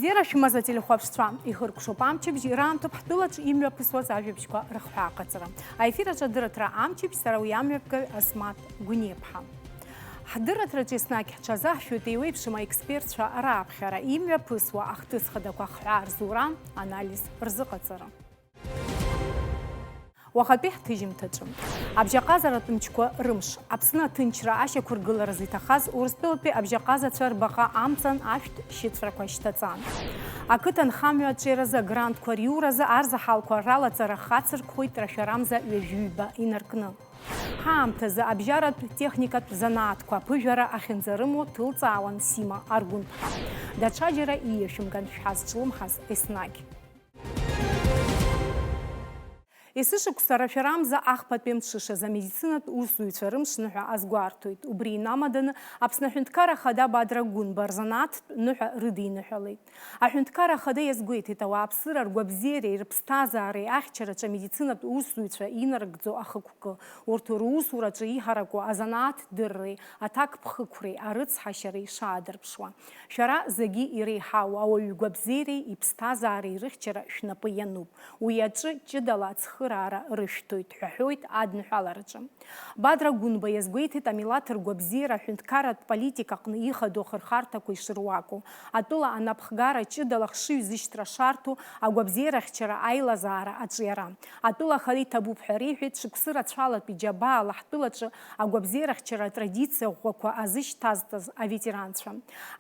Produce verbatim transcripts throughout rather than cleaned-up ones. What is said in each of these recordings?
Бзиара шәымаз ателехәаԥшцәа, ихыркәшоуп амчыбжь, ираамҭоуп ҳтәылаҿ имҩаԥысуаз ажәабжьқәа рыхҳәааҟаҵара. Аефир аҿы адырраҭара амчыбжь, сара уи амҩаԥгаҩ Асмаҭ Гәыниаԥҳа. Ҳдырраҭараҿы еснагь ҳҽазаҳшәоит еиуеиԥшым аекспертцәа рааԥхьара, имҩаԥысуа ахҭыс хадақәа ахҳәаа рзура, анализ рзыҟаҵара. Уахатәи ҳҭыжьымҭаҿы. Абжьаҟазаратә мчқәа рымш. Аԥсны аҭынчра ашьақәыргыларазы иҭахаз Урыстәылатәи абжьаҟазацәа рбаҟа амҵан ашәҭ шьыҵәрақәа шьҭаҵан. Ақыҭанхамҩа аҿиаразы агрантқәа риуразы арзаҳалқәа ралаҵара хацыркхоит рашәарамза ҩажәи ҩба инаркны. Ҳаамҭазы абжьаратә техникатә занааҭқәа аԥыжәара ахьынӡарымоу ҭылҵаауан Сима Аргәынԥҳа. Даҽаџьара ииашәымган шәҳазҿлымҳаз еснагь. Есышықәса рашәарамза ахԥатәи амҽышазы амедицинатә усзуҩцәа рымш ныҳәа азгәарҭоит. Убри инамаданы Аԥсны Аҳәынҭқарра Ахада Бадра Гәынба рзанааҭтә ныҳәа рыдиныҳәалеит. Аҳәынҭқарра Ахада иазгәеиҭеит, ауааԥсыра ргәабзиареи рыԥсҭазаареи ахьчараҿы амедицинатә усзуҩцәа инарыгӡо ахықәкы, урҭ русураҿы иҳараку азанааҭ дырреи аҭакԥхықәреи арыцҳашьареи шаадырԥшуа. Шәара зегьы иреиҳау ауаҩы игәабзиареи иԥсҭазаареи рыхьчара шәнапы иануп. Уи аҿы ҷыдала ацхыраара рышәҭоит, ҳәа ҳәоит адныҳәалараҿы. Бадра Гәынба иазгәеиҭеит амилаҭ ргәабзиара аҳәынҭқарратә политика аҟны ихадоу ахырхарҭақәа ишыруаку, атәыла анапхгара ҷыдала хшыҩзышьҭра шарҭо, агәабзиарахьчара аилазаара аҿиара. Атәыла ахада иҭабуп ҳәа реиҳәеит, шықәсы рацәалатәи џьабаала ҳтәылаҿы агәабзиарахьчара атрадициа ӷәӷәақәа азышьҭазҵаз аветеранцәа.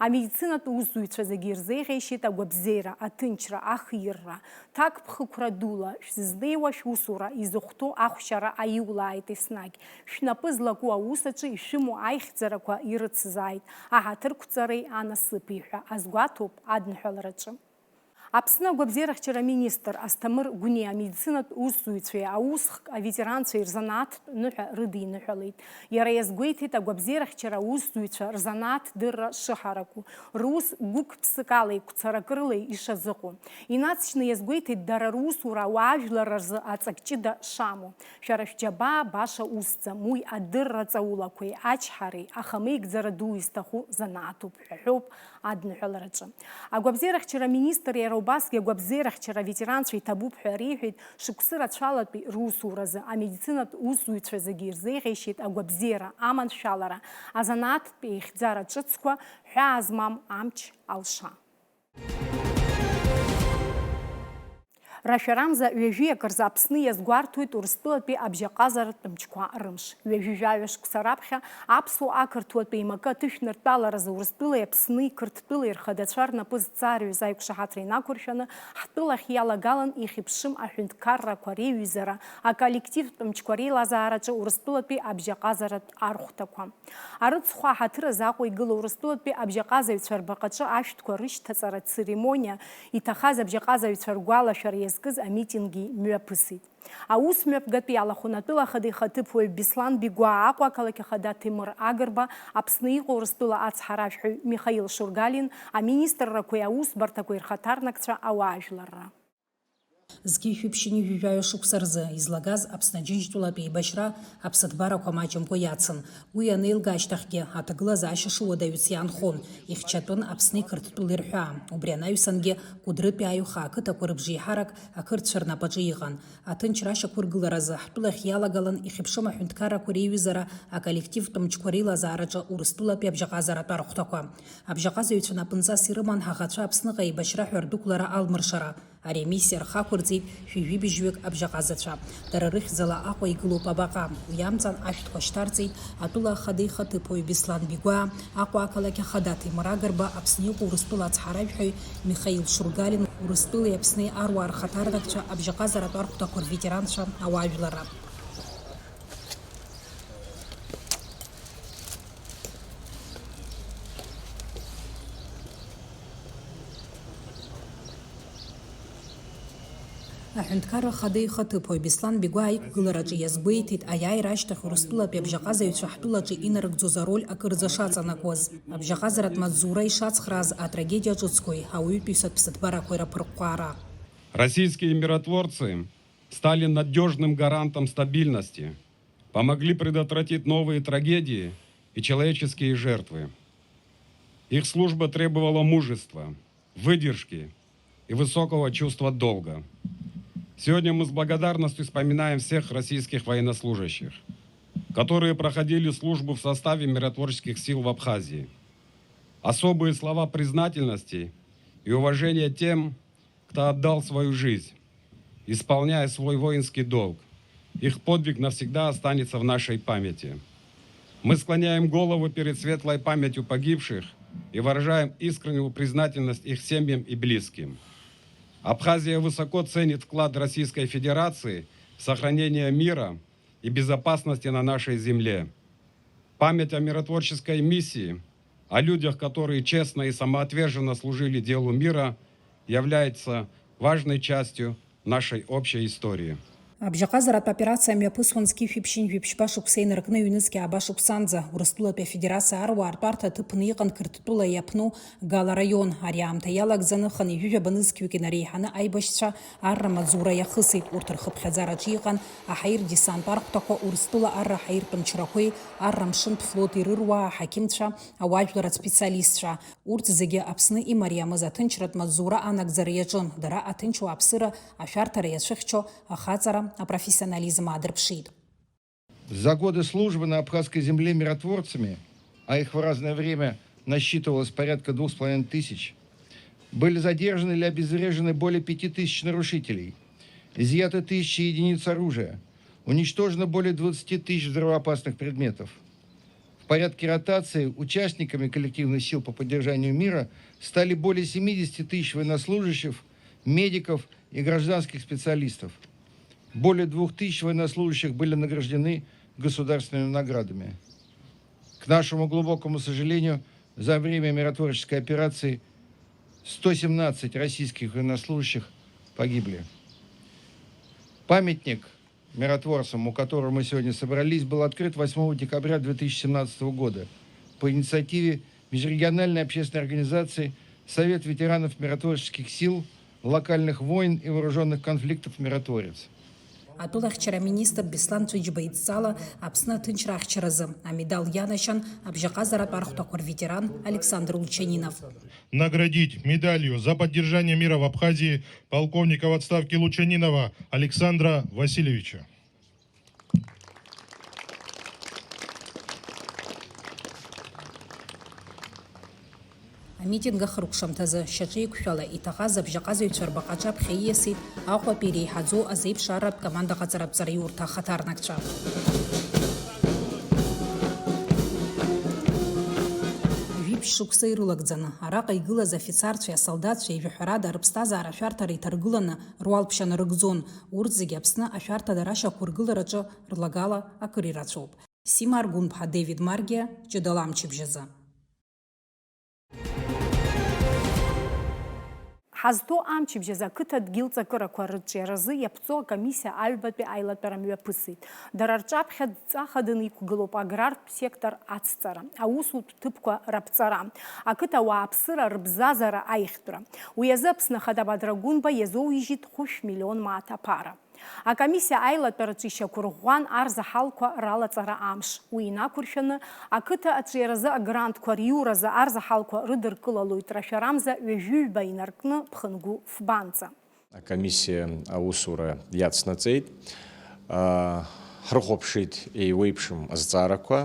Амедицинатә усзуҩцәа зегьы ирзеиӷьеишьеит агәабзиара, аҭынчра, ахирра. Ҭакԥхықәра дула шәзызнеиуа шәусура изыхәҭоу ахәшьара аиулааит еснагь. Шәнапы злаку аус аҿы ишәымоу аихьӡарақәа ирыцзааит аҳаҭырқәҵареи анасыԥи ҳәа азгәаҭоуп адныҳәалараҿы. Аԥсны агәабзиарахьчара аминистр Асҭамыр Гәниа амедицинатә усзуҩцәеи аусхк аветеранцәеи рзанааҭтә ныҳәа рыдиныҳәалеит. Иара иазгәеиҭеит агәабзиарахьчара аусзуҩцәа рзанааҭ дырра шыҳараку, рус гәык-ԥсыкала еиқәцаракрыла ишазыҟоу. Инаҵшьны иазгәеиҭеит дара русура ауаажәларра рзы аҵак ҷыда шамоу. Шәара шәџьабаа баша усӡам, уи адырра ҵаулақәеи ачҳареи ахамеигӡара ду изҭаху занааҭуп ҳәа ҳәоуп адныҳәалараҿы. Агәабзиарахьчара аминистр иара убасгьы агәабзиарахьчара аветеранцәа иҭабуп ҳәа реиҳәеит, шықәсы рацәалатәи русуразы амедицинатә усзуҩцәа зегьы ирзеиӷьеишьеит агәабзиара, аманшәалара, азанааҭтә еихьӡара ҿыцқәа, ҳәаа змам амч алша. Рашәарамза ҩажәиак рзы Аԥсны иазгәарҭоит Урыстәылатәи абжьаҟазаратә мчқәа рымш. Ҩажәи жәаҩа шықәса раԥхьа аԥсуа-ақырҭуатә еимакы аҭышәныртәаларазы Урыстәылеи Аԥсни Қырҭтәылеи рхадацәа рнапы зҵаарҩыз аиқәшаҳаҭра инақәыршәаны ҳтәылахь иалагалан ихьыԥшым аҳәынҭқаррақәа реиҩызара, аколлективтә мчқәа реилазаараҿы Урыстәылатәи абжьаҟазаратә архәҭақәа. Арыцхә аҳаҭыр азы Аҟәа игылоу Урыстәылатәи абжьаҟазаҩцәа рбаҟаҿы ашәҭқәа рышьҭаҵаратә церемониа иҭахаз абжьаҟазаҩцәа ргәалашәара иазкыз амитинги мҩаԥысит. Аус мҩаԥгатәи иалахәын атәыла ахада ихаҭыԥуаҩ Беслан Бигәаа, Аҟәа ақалақь ахада Ҭемыр Агрба, Аԥсны иҟоу Урыстәыла ацҳаражәҳәаҩ Михаил Шургалин, аминистррақәеи аусбарҭақәеи рхаҭарнакцәа ауаажәларра. Зқьи жәшәи ԥшьынҩажәи жәаҩа шықәса рзы излагаз Аԥсны Аџьынџьтәылатә еибашьра аԥсыҭбарақәа маҷымкәа иацын. Уи анеилга ашьҭахьгьы аҭагылазаашьа шыуадаҩыц иаанхон, ихьчатәын Аԥсни Қырҭтәылеи рҳәаа. Убри анаҩсангьы Кәыдрытәи аиҩхаа ақыҭақәа рыбжеиҳарак ақырҭцәа рнапаҿы иҟан. Аҭынчра ашьақәыргыларазы ҳтәылахь иалагалан ихьыԥшым аҳәынҭқаррақәа реиҩызара, аколлективтә мчқәа реилазаараҿы Урыстәылатәи абжьаҟазаратә архәҭақәа. Абжьаҟазаҩцәа напынҵас ирыман ҳаӷацәа Аԥсныҟа еибашьра ҳәа рдәықәлара алмыршара. Ари амиссиа рхы ақәырҵеит шәи жәибжьҩык абжьаҟазацәа. Дара рыхьӡала Аҟәа игылоуп абаҟа. Уи амҵан ашәҭқәа шьҭарҵеит атәыла ахада ихаҭыԥуаҩ Беслан Бигәаа, Аҟәа ақалақь ахада Ҭемыр Агрба, Аԥсны иҟоу Урыстәыла ацҳаражәҳәаҩ Михаил Шургалин, Урыстәылеи Аԥсни аруаа рхаҭарнакцәа, абжьаҟазаратә архәҭақәа рветеранцәа, ауаажәларра. Аҳәынҭқарра Ахада ихаҭыԥуаҩ Беслан Бигәаа иқәгылараҿы иазгәеиҭеит, аиааира ашьҭахь Урыстәылатәи абжьаҟазаҩцәа ҳтәылаҿы инарыгӡоз ароль акырӡа шаҵанакуаз, абжьаҟазаратә маҵзура ишацхрааз атрагедиа ҿыцқәеи ауаҩытәыҩсатә ԥсыҭбарақәеи раԥырҟәҟәаара. Российские миротворцы стали надёжным гарантом стабильности, помогли предотвратить новые трагедии и человеческие жертвы. Их служба требовала мужества, выдержки и высокого чувства долга. Сегодня мы с благодарностью вспоминаем всех российских военнослужащих, которые проходили службу в составе миротворческих сил в Абхазии. Особые слова признательности и уважения тем, кто отдал свою жизнь, исполняя свой воинский долг. Их подвиг навсегда останется в нашей памяти. Мы склоняем голову перед светлой памятью погибших и выражаем искреннюю признательность их семьям и близким. Абхазия высоко ценит вклад Российской Федерации в сохранение мира и безопасности на нашей земле. Память о миротворческой миссии, о людях, которые честно и самоотверженно служили делу мира, является важной частью нашей общей истории. Абжьаҟазаратә операциа мҩаԥысуан зқьи жәшәи ԥшьынҩажәи жәаба шықәса инаркны ҩнызқьи ааба шықәсанӡа. Урыстәылатәи Афедерациа аруаа ртәарҭа аҭыԥны иҟан Қырҭтәыла иаԥну Гала араион. Ари аамҭа иалагӡаны хынҩажәи жәаба нызқьҩык инареиҳаны аибашьцәа арра амаҵзура иахысит. Урҭ рхыԥхьаӡараҿы иҟан аҳаиртә десанттә архәҭақәа, Урыстәыла арра аҳаиртә мчрақәеи арра амшынтә флоти рыруаа, аҳақьымцәа, ауаажәларратә специалистцәа. Урҭ зегьы Аԥсны имариамыз аҭынчратә маҵзура анагӡара иаҿын. Дара аҭынч уааԥсыра ашәарҭара иацәыхьчо ахаҵара, апрофессионализм аадырԥшит. За годы службы на абхазской земле миротворцами, а их в разное время насчитывалось порядка двух с половиной тысяч, были задержаны или обезврежены более пяти тысяч нарушителей, изъято тысячи единиц оружия, уничтожено более двадцати тысяч взрывоопасных предметов. В порядке ротации участниками коллективных сил по поддержанию мира стали более семидесяти тысяч военнослужащих, медиков и гражданских специалистов. Более двух тысяч военнослужащих были награждены государственными наградами. К нашему глубокому сожалению, за время миротворческой операции сто семнадцать российских военнослужащих погибли. Памятник миротворцам, у которого мы сегодня собрались, был открыт восьмого декабря две тысячи семнадцатого года по инициативе межрегиональной общественной организации Совет ветеранов миротворческих сил, локальных войн и вооружённых конфликтов «Миротворец». Атәылахьчара аминистр Беслан Ҵәыџьба идҵала Аԥсны аҭынчра ахьчаразы амедал ианашьан абжьаҟазаратә архәҭақәа рветеран Александр Лучанинов. Наградить медалью «За поддержание мира в Абхазии» полковника в отставке Лучанинова Александра Васильевича. Амитинг ахыркәшамҭазы шьаҿеиқәшәала иҭахаз абжьаҟазаҩцәа рбаҟа аҿаԥхьа ииасит Аҟәатәи иреиҳаӡоу азеиԥшааратә командаҟаҵаратә ҵараиурҭа ахаҭарнакцәа. Жәиԥшь шықәса ирылагӡаны, араҟа игылаз афицарцәеи асолдаҭцәеи, жәаҳәарада, рыԥсҭазаара ашәарҭара иҭаргыланы руалԥшьа нарыгӡон. Урҭ зегьы Аԥсны ашәарҭадара ашьақәыргылараҿы рлагала акыр ирацәоуп. Сима Аргәынԥҳа, Девид Маргиа, Ҷыдала амчыбжьазы. Ҳазҭоу амчыбжьазы ақыҭа дгьыл ҵакырақәа рыҿиаразы иаԥҵоу акомиссиа аҩбатәи аилатәара мҩаԥысит. Дара рҿаԥхьа дҵа хаданы иқәгылоуп аграртә сектор ацҵара, аусутә ҭыԥқәа раԥҵара, ақыҭа ауааԥсыра рыбзазара аихтәра. Уи азы Аԥсны Ахада Бадра Гәынба иазоуижьит хәышә миллион мааҭ аԥара. Акомиссиа аилатәараҿы ишьақәырӷәӷәан арзаҳалқәа ралаҵара амш. Уи инақәыршәаны, ақыҭа аҿиаразы агрантқәа риуразы арзаҳалқәа рыдыркылалоит рашәарамза ҩажәи ҩба инаркны Ԥхынгәы фбанӡа. Акомиссиа аусура иацнаҵеит. Аа, ҳрыхәаԥшит еиуеиԥшым азҵаарақәа.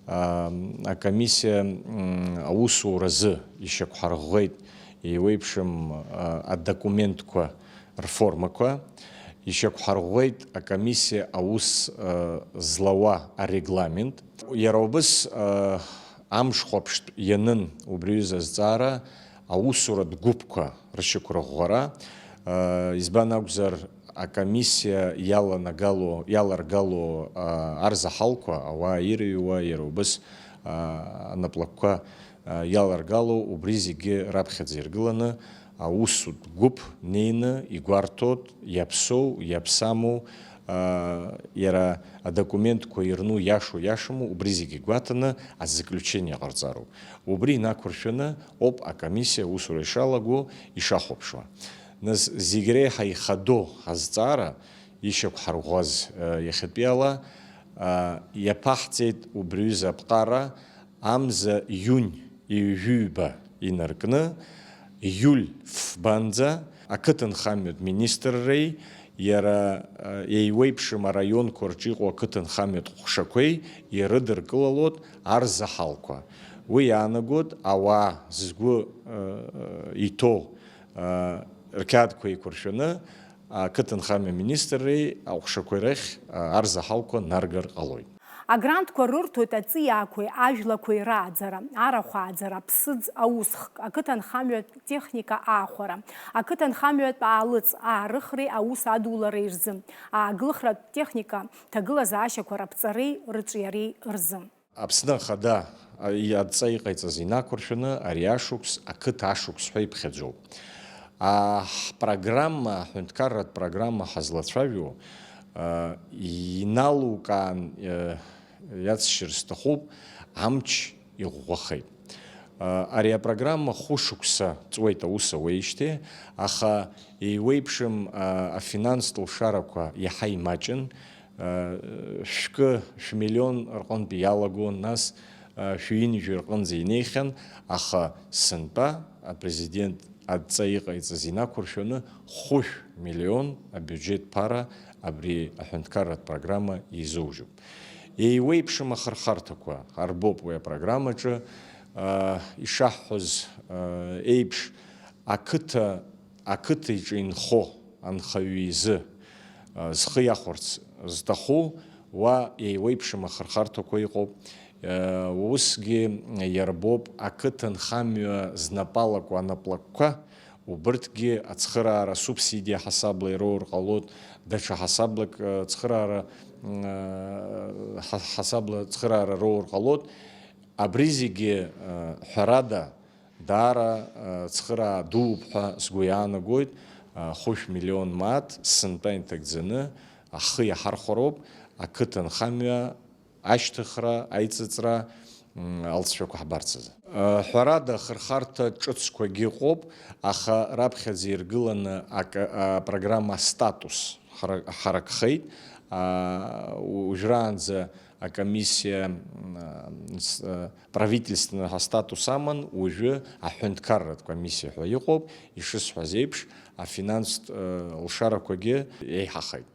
Аа, акомиссиа, м, аусуразы ишьақәҳарӷәӷәеит еиуеиԥшым, аа, адокументқәа рформақәа, ишьақәҳарӷәӷәеит акомиссиа аус, э, злауа арегламент. Иара убас, э, амш хәаԥштә ианын убри аҩыза азҵаара аусуратә гәыԥқәа ршьақәырӷәӷәара. Э, избан акәзар, акомиссиа иаланагало, иаларгало, э, арзаҳалқәа, ауаа ирыҩуа, иара убас, э, анаплакқәа, э, иаларгало, убри зегьы раԥхьаӡа иргыланы, аусутә гәыԥ неины игәарҭоит, иаԥсоу, иаԥсаму, аа, иара адокументқәа ирну иашоу, иашаму, убри зегьы гәаҭаны азаключение ҟарҵароуп. Убри инақәыршәаны ауп акомиссиа аусура ишалаго ишахәаԥшуа. Нас зегь реиҳа ихадоу азҵаара, ишьақәҳарӷәӷәаз, аа, иахьатәиала, аа, иаԥаҳҵеит убри аҩыза аԥҟара, амза иунь ҩажәи ҩба инаркны, иуль фбанӡа ақыҭанхамҩатә министрреи иара, а, еиуеиԥшым араионқәа рҿы иҟоу ақыҭанхамҩатә ҟәшақәеи ирыдыркылалоит арзаҳалқәа. Уи иаанагоит ауаа згәы, а, иҭоу, а, рқьаадқәа еиқәыршәаны, ақыҭанхамҩа министрреи аҟәшақәеи рахь, а, арзаҳалқәа наргар ҟалоит. Агрантқәа рырҭоит аҵиаақәеи ажәлақәеи рааӡара, арахә ааӡара, аԥсыӡ аусхк, ақыҭанхамҩатә техника аахәара, ақыҭанхамҩатә аалыҵ аарыхреи аус адулареи рзы, ааглыхратә техника ҭагылазаашьақәа раԥҵареи рыҿиареи рзы. Аԥсны Ахада, а, и-, адҵа иҟаиҵаз инақәыршәаны ари ашықәс ақыҭа ашықәс ҳәа иԥхьаӡоуп. А, ҳпрограмма, аҳәынҭқарратә программа ҳазлацәажәо, а, иналукаан, а, иацшьыр сҭахуп, амч иӷәӷәахеит. А, ари апрограмма хәышықәса ҵуеит аус ауеижьҭеи, аха еиуеиԥшым, а, афинанстә лшарақәа иаҳа имаҷын, шәкы, шәмиллион рҟынтә иалагон, нас, шәҩынҩажәи рҟынӡа инеихьан, аха сынтәа апрезидент адҵа иҟаиҵаз инақәыршәаны хәышә миллион абиуџьет ԥара абри аҳәынҭқарратә программа изоужьуп. Еиуеиԥшым ахырхарҭақәа арбоуп уи апрограммаҿы, ишаҳҳәоз еиԥш, ақыҭа, ақыҭа иҿы инхо анхаҩы изы, а, зхы иахәарц зҭаху, уа еиуеиԥшым ахырхарҭақәа иҟоуп. А, усгьы иарбоуп ақыҭанхамҩа знапалакуа анаплакқәа, убырҭгьы ацхыраара асубсидиа ҳасабла ироур ҟалоит, даҽа ҳасаблак, а, цхыраара, м, а, ҳа-, ҳасабла цхыраара роур ҟалоит. Абри зегьы, а, ҳәарада, Даара, а, цхыраа дууп ҳәа сгәы иаанагоит, а, хәышә миллион мааҭ сынтәа инҭагӡаны ахы иаҳархәароуп, ақыҭанхамҩа ашьҭыхра, аиҵыҵра, м, алҵшәақәа ҳбарц азы. А, ҳәарада, ахырхарҭа ҿыцқәагьы ыҟоуп, аха раԥхьаӡа иргыланы ак-, апрограмма Статус ҳара-, ҳаракхеит. А, уажәраанӡа акомиссиа, м, а, с-, а, правительственный астатус аман, уажәы аҳәынҭқарратә комиссиа ҳәа иҟоуп, ишысҳәаз еиԥш, афинанстә, э, лшарақәагьы еиҳахеит.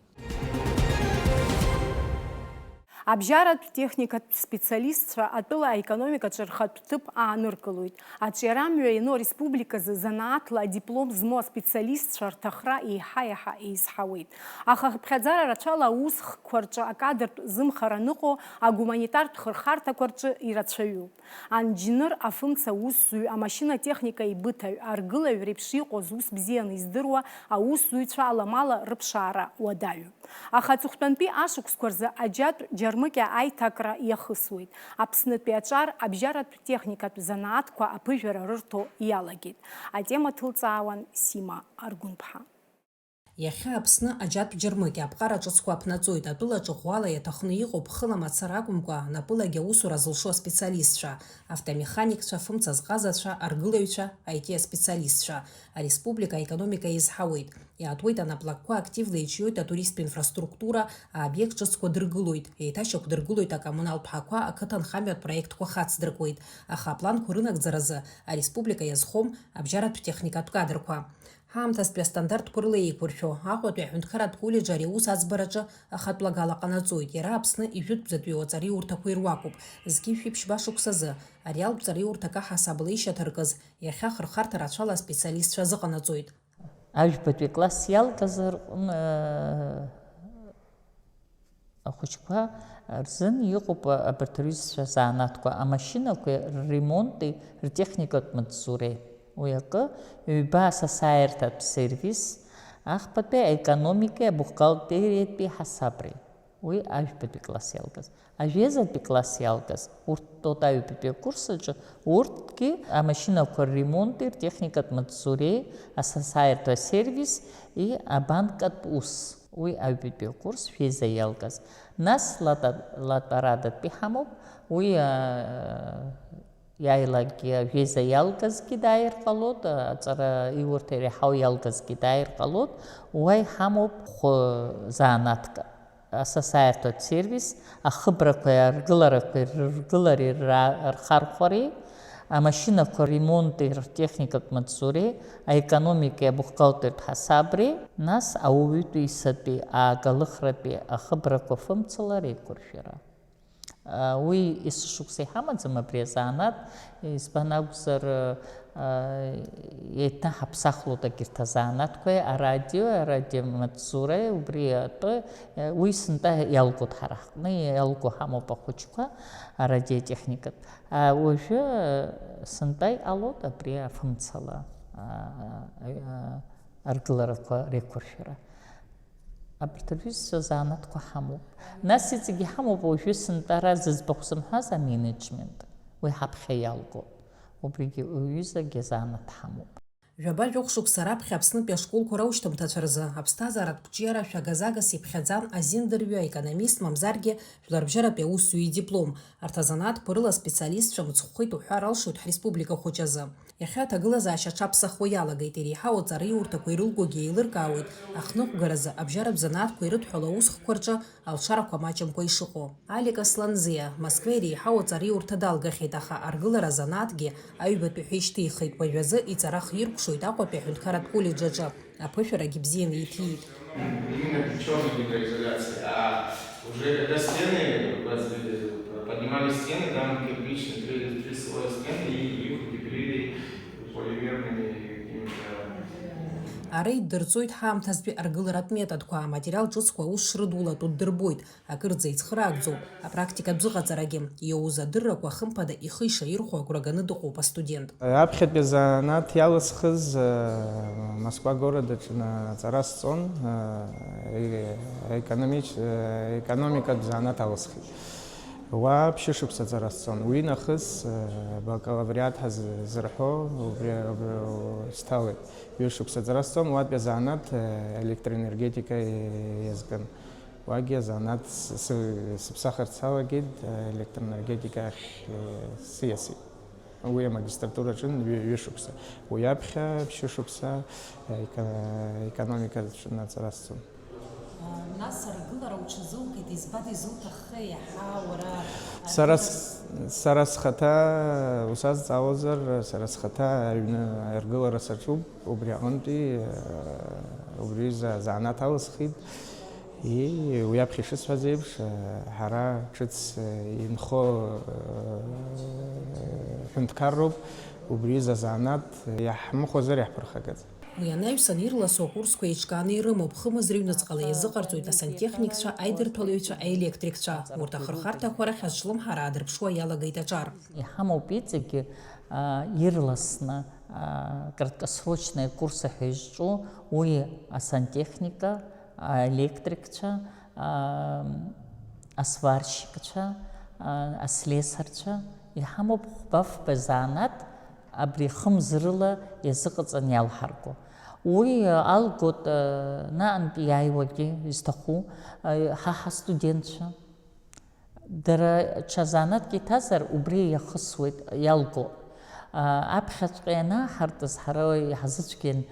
Абжьаратә техникатә специалистцәа атәыла аекономикаҿы рхатә ҭыԥ ааныркылоит. Аҿиарамҩа иану ареспубликазы занааҭла адиплом змоу аспециалистцәа рҭахра еиҳа-еиҳа еизҳауеит. Аха хыԥхьаӡара рацәала аусхкқәа рҿы акадртә зымхара аныҟоу агуманитартә хырхарҭақәа рҿы ирацәаҩуп. Анџьныр, афымца аусзуҩ, амашьына-техника аибыҭаҩ, аргылаҩ реиԥш иҟоу зус бзианы издыруа аусзуҩцәа аламала рыԥшаара уадаҩуп. Аха аҵыхәтәантәи ашықәсқәа рзы аџьатә џьармыкьа аиҭакра иахысуеит. Аԥснытәи аҿар абжьаратә техникатә занааҭқәа аԥыжәара рырҭо иалагеит. Атема ҭылҵаауан Сима Аргәынԥҳа. Иахьа Аԥсны аџьатә џьармыкьа аԥҟара ҿыцқәа аԥнаҵоит. Атәылаҿы ӷәӷәала иаҭахны иҟоуп хыла мацара акәымкәа, напылагьы аусура зылшо аспециалистцәа, автомеханикцәа, фымца зҟазацәа, аргылаҩцәа, I T аспециалистцәа. Ареспублика аекономика еизҳауеит. Иаатуеит анаплакқәа, активла иҿиоит атуристтә инфраструктура, аобиект ҿыцқәа дыргылоит, еиҭашьақәдыргылоит акоммуналтә ҳақәа, ақыҭанхамҩатә проектқәа хацдыркуеит. Аха апланқәа рынагӡаразы ареспублика иазхом абжьаратә техникатә кадрқәа. Ҳаамҭазтәи астандартқәа рыла еиқәыршәо, Аҟәатәи аҳәынҭқарратә коллеџь ари аус аӡбараҿы ахатә лагала ҟанаҵоит. Иара Аԥсны ижәытәӡатәи уаҵариурҭақәа ируакуп. Зқьи жәшәи ԥшьба шықәсазы ари алтә ҵариурҭак аҳасабала ишьаҭаркыз, иахьа ахырхарҭа рацәала аспециалистцәа азыҟанаҵоит. Ажәбатәи класс иалгаз рҟны, ахәыҷқәа рзын иҟоуп абарҭ рҩызцәа занааҭқәа, амашьынақәеи рремонти ртехникатә маҵзуреи. Уи акы, ҩба асасааирҭатә сервис, ахԥатәи аекономикеи абухгалтериатәи ҳасабреи. Уи ажәбатәи класс иалгаз. Ажәеизатәи класс иалгаз, урҭ тәоуп аҩбатәи акурс аҿы, урҭгьы амашьынақәа рремонти ртехникатә маҵзуреи, асасааирҭа асервис и абанкатә ус. Уи аҩбатәи акурс шәеиза иалгаз. Нас лата-, латәарадатәи ҳамоуп, уи, а, иааилакгьы, ажәеиза иалгазгьы дааир ҟалоит, аҵара иурҭа иреиҳау иалгазгьы дааир ҟалоит, уа иҳамоуп хә-, занааҭк. Асасааирҭатә сервис, ахыбрақәеи аргыларақәеи рыргылареи ра-, рхархәареи, Амашьынақәа ремонти ртехникатә маҵзуреи, аекономикеи абухгалтеритә ҳасабреи, нас ауаҩытәыҩсатәи ааглыхратәи ахыбрақәа фымцала реиқәыршәара. Уи есышықәса иҳамаӡам абри азанааҭ, избан акәзар, еиҭаҳаԥсахлоит егьырҭ азанааҭқәеи, арадиои, арадиомаҵзуреи, убри атәы, уи сынтәа иалгоит ҳара ҳҟны, иалго ҳамоуп ахәыҷқәа, арадиотехникатә. Уажәы сынтәа иҟалоит абри афымцала аргыларақәа реиқәыршәара. Абарҭ рҩызцәа занааҭқәа ҳамоуп. Нас иҵегьы ҳамоуп уажәы сынтәа ара зыӡбахә сымҳәаз аменеџьмент. Уи ҳаԥхьа иалгоуп. Убригьы уҩызагьы занааҭ ҳамоуп. Жәаба-жәохә шықәса раԥхьа Аԥснытәи ашколқәа раушьҭымҭацәа рзы аԥсҭазааратә қәҿиара шәага-загас иԥхьаӡан азин дырҩа аекономист, мамзаргьы жәларбжьаратәи аусзуҩы идиплом. Арҭ азанааҭқәа рыла аспециалистцәа мыцхәхеит уҳәар алшоит ҳреспублика хәыҷ азы. Иахьа аҭагылазаашьа аҽаԥсахуа иалагеит, иреиҳау аҵараиурҭақәа ирылгогьы еилыркаауеит, ахныҟәгаразы абжьаратә занааҭқәа ирыдҳәалоу аусхқәа рҿы алшарақәа маҷымкәа ишыҟоу. Алик Асланзиа Москва иреиҳау аҵараиурҭа далгахьеит, аха аргылара азанааҭгьы аҩбатәи ҳәа ишьҭихит, уажәазы иҵара хиркәшоит Аҟәатәи аҳәынҭқарратә коллеџь аҿы. Аԥышәарагьы бзианы иҭиит. Именно печёные гидроизоляции, а уже когда стены, поднимали стены, там кирпичные, три, три слоя стены, и их утеплили полимерными какими-то. Ара иддырҵоит ҳаамҭазтәи аргыларатә методқәа, аматериал ҿыцқәа аус шрыдулатәу ддырбоит. Акырӡа ицхыраагӡоуп апрактикатә зыҟаҵарагьы. Иоуз адыррақәа, хымԥада, ихы ишаирхәо агәра ганы дыҟоуп астудент. Аԥхьатәи азанааҭ иалысхыз, э, Москва город аҿы аҵара сҵон, э, экономич-, э, економикатә занааҭ алысхит. Уа ԥшьышықәса аҵара сҵон. Уи нахыс, э, бакалавриат ҳазырҳәо убри, убри сҭалеит. Ҩышықәса аҵара сҵон, уатәи азанааҭ, э, електроенергетика иазкын. Уагьы азанааҭ с-, сы-, сыԥсахырц салагеит, э, електроенергетика ахь, э, сиасит. Уи амагистратура аҿын ҩы-, ҩышықәса. Уи аԥхьа ԥшьышықәса, э, эко-, экономика аҿы аҵара сҵон. Нас аргылара уҽазумкит, избан изуҭаххеи иаҳа уара? Сара аргылара с-, сара схаҭа усазҵаауазар, сара схаҭа аҩны аргылара саҿуп, убри аҟынтәи, э, убри за-, занааҭ алысхит. И, уи аԥхьа ишысҳәаз еиԥш, ҳара ҿыц инхо ҳәынҭқарроуп, убри изы азанааҭ иаҳмыхәозар иаҳԥырхагаз. Уи анаҩсан ирласу акурсқәа еиҿкааны ирымоуп, хымз рыҩныҵҟала иазыҟарҵоит асантехникцәа, аидырҭәалаҩцәа, аелектрикцәа. Урҭ ахырхарҭақәа рахь азҿлымҳара аадырԥшуа иалагеит аҿар. Иҳамоуп иҵегьы, а, ирласны, а, краткосрочные курсы ҳәа изҿу, уи асантехника, аелектрикцәа, аа, асварщикцәа, аа, аслесарцәа, иҳамоуп хәба-фба занааҭ абри хымз рыла иазыҟаҵаны иалҳарго. Уи алгоит, аа, наҟынтә иааиуагьы изҭаху, аа, ҳа ҳастудентцәа. Дара ҽа занааҭк иҭазар, убри иахысуеит, иалго. Аа, аԥхьаҵәҟьа ианааҳартыз, ҳара иаҳзыцәгьан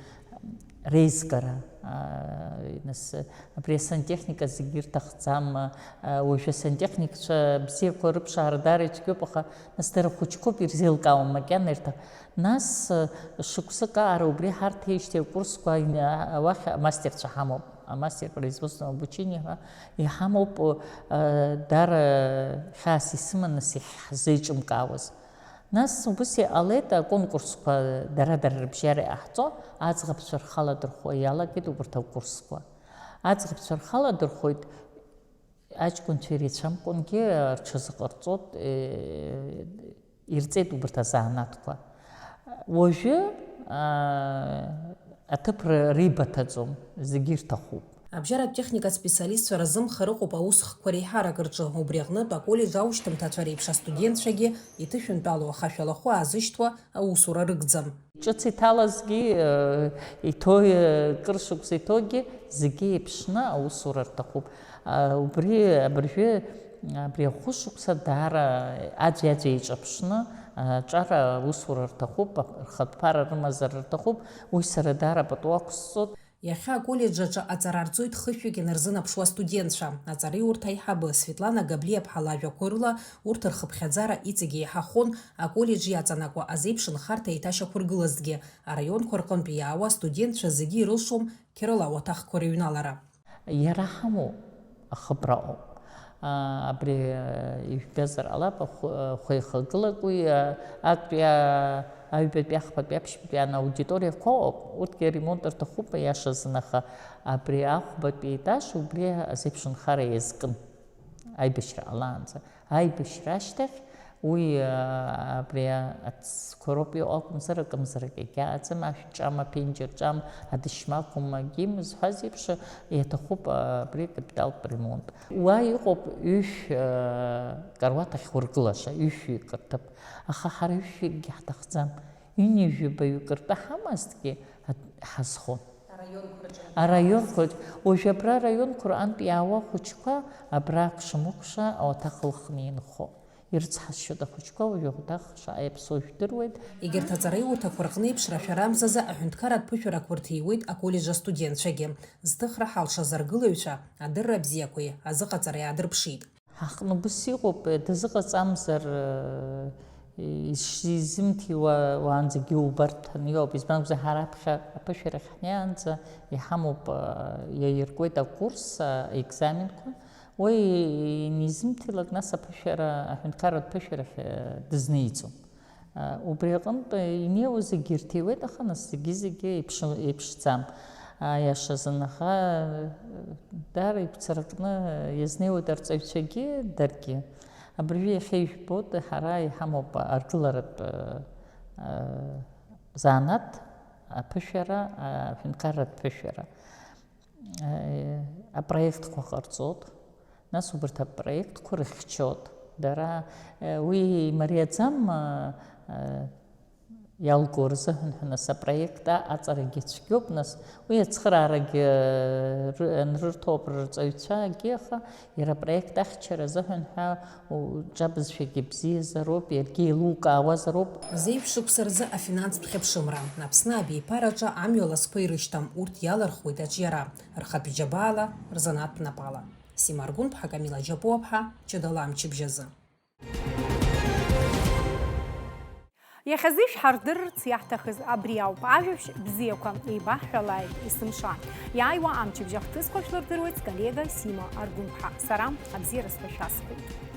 реизгара. Аа, нас, абри асантехника зегьы ирҭахӡам, аа, уажәы асантехникцәа бзиақәа рыԥшаара даара ицәгьоуп, аха, нас, дара хәыҷқәоуп, ирзеилкаауам макьана ирҭах-, Нас, шықәсык аара убри ҳарҭеижьҭеи акурсқәа ауахь амастерцәа ҳамоуп, амастер производственного обучения ҳәа иҳамоуп, дара хьаас исыманы иаҳзеиҿымкаауаз. Нас убыс иҟалеит, аконкурсқәа дара-дара рыбжьара иҟаҳҵо, аӡӷабцәа рхы аладырхәуа иалагеит убарҭ акурсқәа. Аӡӷабцәа рхы аладырхәоит, аҷкәынцәа иреицәамкәангьы рҽазыҟарҵоит, ирҵеит убарҭ азанааҭқәа. Уажәы, аа, аҭыԥ р-, рибаҭаӡом, зегьы ирҭахуп. Абжьаратә техникатә специалистцәа рзы мхы рыҟоуп аусхкқәа реиҳарак рҿы, убри аҟнытә аколлеџь аушьҭымҭацәа реиԥш астудентцәагьы иҭышәынтәалоу ахашәалахәы аазышьҭуа аусура рыгӡам. Ҿыц иҭалазгьы, э, иҭоу, э, кыр шықәса иҭоугьы зегьы еиԥшны аусура рҭахуп. А, убри абыржәы, абри ахәышықәса даара аӡәи-аӡәи еиҿаԥшны, а, аҿар аусура рҭахуп, рхатә ԥара рымазар рҭахуп, уи сара даара пату ақәсҵоит. Иахьа аколлеџь аҿы аҵара рҵоит хышәҩык инарзынаԥшуа астудентцәа. Аҵараиурҭа аиҳабы Светлана Габлиаԥҳа лажәақәа рыла урҭ рхыԥхьаӡара иҵегь еиҳахон, аколлеџь иаҵанакуа азеиԥшынхарҭа еиҭашьақәыргылазҭгьы, араионқәа рҟынтә иаауа астудентцәа зегьы ирылшом қьырала ауаҭахқәа рыҩналара. Иара ҳамоу ахыбраҟоуп. Абри ижәбазар ҟалап, ахәы-, ахәеихагылак уи, актәи, аҩбатәи, ахԥатәи, аԥшьбатәи анаудиториақәа ыҟоуп, урҭгьы аремонт рҭахуп, аиашазын, аха абри ахәбатәи аетаж убри азеиԥшынхара иазкын, аибашьра ҟалаанӡа. Аибашьра ашьҭахь уи, а, абри ацқәа роуп иҟоу акәымзар, акымзарак егьааӡам, ашә ҿам, аԥенџьыр ҿам, адашьмақәа магьым зҳәаз еиԥш, иаҭахуп, а, абри акапиталтә ремонт. Уа иҟоуп ҩышә, а, каруаҭ ахьургылаша, ҩышәҩык рҭыԥ. Аха ҳара ҩышәҩыкгьы ҳҭахӡам. Ҩынҩажәи жәабаҩык ртәы ҳамазҭгьы, ҳа-, ҳазхон. Араионқәа рҿы. Араионқәа рҿы. Уажә абра араионқәа рҟынтә иаауа ахәыҷқәа абра акәша-мыкәша ауаҭах лхны инхо. Ирыцҳасшьоит ахәыҷқәа, уажә ауаҭах шаҟа иаԥсоу жәдыруеит. Егьырҭ аҵараиурҭақәа рҟны еиԥш рашәарамзазы аҳәынҭқарратә ԥышәарақәа рҭиуеит аколлеџь астудентцәагьы. Зҭыхра ҳалшаз аргылаҩцәа адырра абзиақәеи азыҟаҵареи аадырԥшит. Ҳаҟны убыс иҟоуп, дазыҟаҵамзар, ишизымҭиуа уаанӡагьы иубарҭаны иоуп, избан акәзар, ҳара аԥхьа аԥышәарахь ҳнеиаанӡа иҳамоуп, иаиркуеит акурс, аекзаменқәа, уи инизымҭилак, нас аԥышәара, аҳәынҭқарратә ԥышәарахь дызнеиӡом. Убри аҟынтә инеиуа зегьы ирҭиуеит, аха нас зегьы-зегьы еиԥш-, еиԥшӡам. Аиашазын, аха даара игәцаракны иазнеиуеит арҵаҩцәагьы даргьы. Абыржәы иахьа ижәбоит, ҳара иҳамоуп аргыларатә, а, занааҭ аԥышәара, аҳәынҭқарратә ԥышәара. Апроектқәа ҟарҵот, нас убарҭ апроектқәа рыхьчот. Дара, уи имариаӡам, иалго рзыҳәан ҳәа, нас апроект аҟаҵарагьы цәгьоуп, нас уи ацхыраарагьы ры-, анрырҭо ауп рырҵаҩцәагьы, аха иара апроект ахьчара азыҳәан ҳәа уҿабызшәагьы бзиазароуп, иаргьы еилукаауазароуп. Зеижә шықәса рзы афинанстә хьыԥшымра. Аԥсны абиԥараҿы амҩа ласқәа ирышьҭам, урҭ иалырхуеит аҿиара, рхатә џьабаала, рзанааҭтә напала. Сима Аргәынԥҳа, Камила Џьапуаԥҳа, Ҷыдала амчыбжьазы. Иахьазы ишәҳардырырц иаҳҭахыз абри ауп. Ажәабжь бзиақәа еибаҳҳәалааит есымша. Иааиуа амчыбжь ахҭысқәа шәлырдыруеит сколлега Сима Аргәынԥҳа. Сара абзиара сҳәашәа сҳәеит.